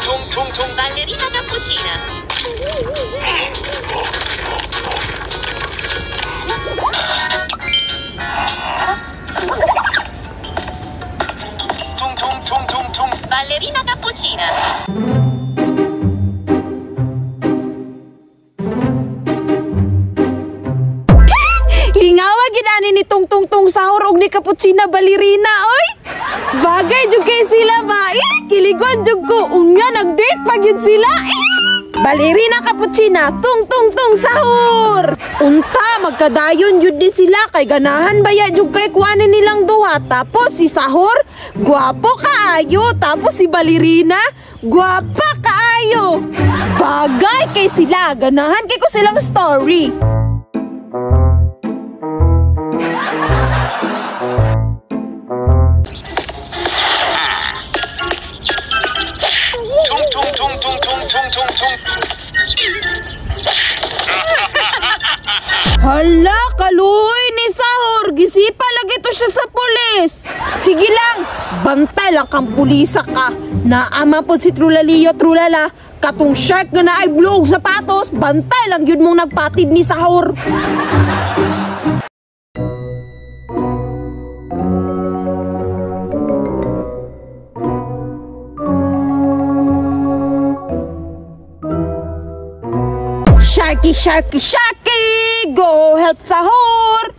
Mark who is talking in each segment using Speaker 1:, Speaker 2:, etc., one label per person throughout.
Speaker 1: Tung tung tung.
Speaker 2: Ballerina cappuccina.
Speaker 1: Tung tung tung tung tung.
Speaker 2: Ballerina cappuccina.
Speaker 3: Lingawa gid ani ni Tung Tung Tung Sahur og ni Cappuccina Ballerina oy. Bagay jud kay sila ba? Eh, kiligon jud ko. Unya nag-date pa gyud sila. Eh! Ballerina Cappuccina, Tung Tung Tung Sahur. Unta magkadayon jud ni sila kay ganahan baya jud kay kuanin nilang duha. Tapos si Sahur, gwapo kaayo. Tapos si Ballerina, gwapa kaayo. Bagay kay sila, ganahan kay ko silang story.
Speaker 1: Tung tung tung tung tung tung tung tung.
Speaker 3: Hala, kaluoy ni Sahur. Gisipa lagi to siya sa pulis. Sige lang, bantay lang kang pulisa ka. Naama po si Trulalio Trulala. Katong shark nga naay blue og sapatos, bantay lang yun mong nagpatid ni Sahur. Sharky, sharky, sharky! Go help Sahur!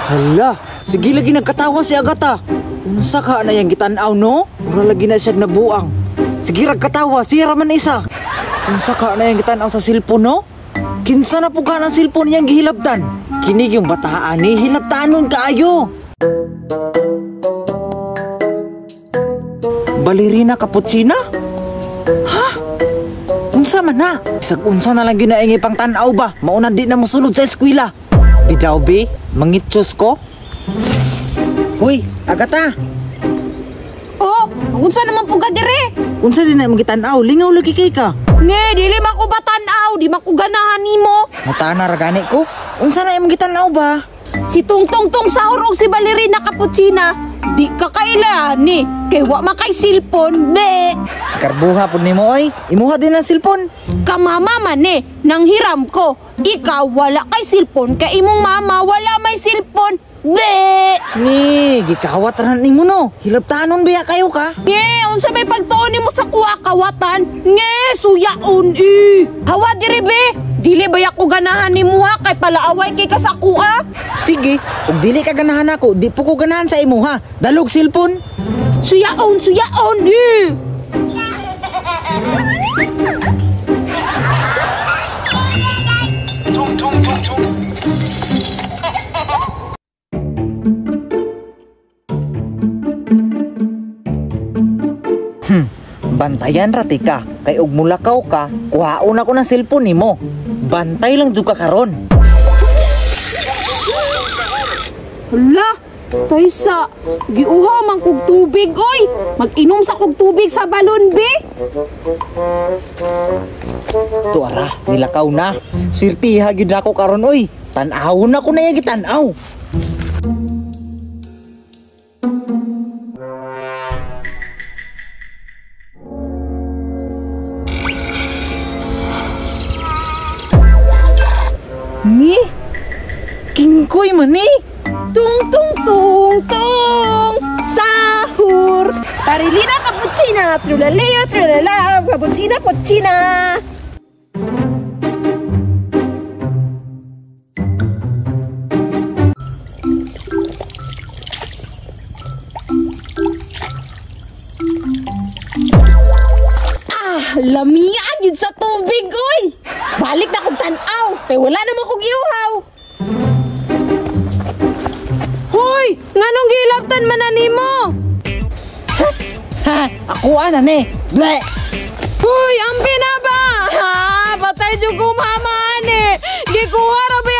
Speaker 4: Hala, sige lagi nagkatawa si Agata. Unsa ka na yang gitan-aw no? Mura lagi na siya nabuang. Sige rag katawa, siya ra man isa. Unsa ka na yang gitan-aw sa cellphone no? Kinsa na pud ka ng cellphone niyang gihilabtan? Kini yung bataan ni hilabtanon kaayo. Ballerina Cappuccina? Ha? Unsa man na? Isag unsa na lang gyud na ingay pang tan-aw ba? Mauna di na mosulod sa eskwela. Bidaw be, mangitsos ko. Hoy, Agata.
Speaker 3: Oh, unsa naman pud ka dire?
Speaker 4: Unsa din na imong gitan-aw? Lingaw lagi kay ka.
Speaker 3: Nge, dili man ko batan-aw, di man ko ganahan nimo.
Speaker 4: Mutana ra gani ko. Unsa na imong gitan-aw ba?
Speaker 3: Si Tung Tung Tung Sahur og si Ballerina Cappuccina, di ka kailani kay wa man kay cellphone, be.
Speaker 4: Karbuha pud nimo oy. Imuha din ang cellphone.
Speaker 3: Kamama man eh, nang hiram ko. Ikaw wala kay cellphone kay imong mama wala may cellphone. Be.
Speaker 4: Ni, gikawat ra nimo no. Hilabtanon biya kayo ka?
Speaker 3: Nge, unsa may pagtuon nimo sa kuha kawatan? Nge, suyaon eh. Hawa diri be. Dili ba ako ganahan nimo ha kay palaaway kay ka sa kuha?
Speaker 4: Sige, ug dili ka ganahan ako, di po ko ganahan sa imo ha. Dalog cellphone.
Speaker 3: Suyaon, suyaon eh.
Speaker 1: Tung tung tung tung.
Speaker 4: Bantayan ra tika kay og mulakaw ka, kuhaon ako ng cellphone nimo. Bantay lang jud ka karon.
Speaker 3: Hala, taysa, giuhaw man kog tubig oy. Mag-inom sa kog tubig sa balon be.
Speaker 4: Tuara, nilakaw na. Swerte ha gyud nako karon oy. Tan-awon ako na iya gitan-aw. Ni? Kingkoy man ni.
Speaker 3: Tung tung tung tung Sahur. Ballerina Cappuccina, trulaleo trulala, cappuccina puccina. Ah, lamia gid sa tubig oy. Balik na kog tan-aw kay wala naman kog iuhaw. Hoy, nganong gihilabtan man na nimo?
Speaker 4: Ha, ako ana ni. Ble.
Speaker 3: Hoy, ambi na ba? Ha, patay jud ko mama ani. Gikuha ra ba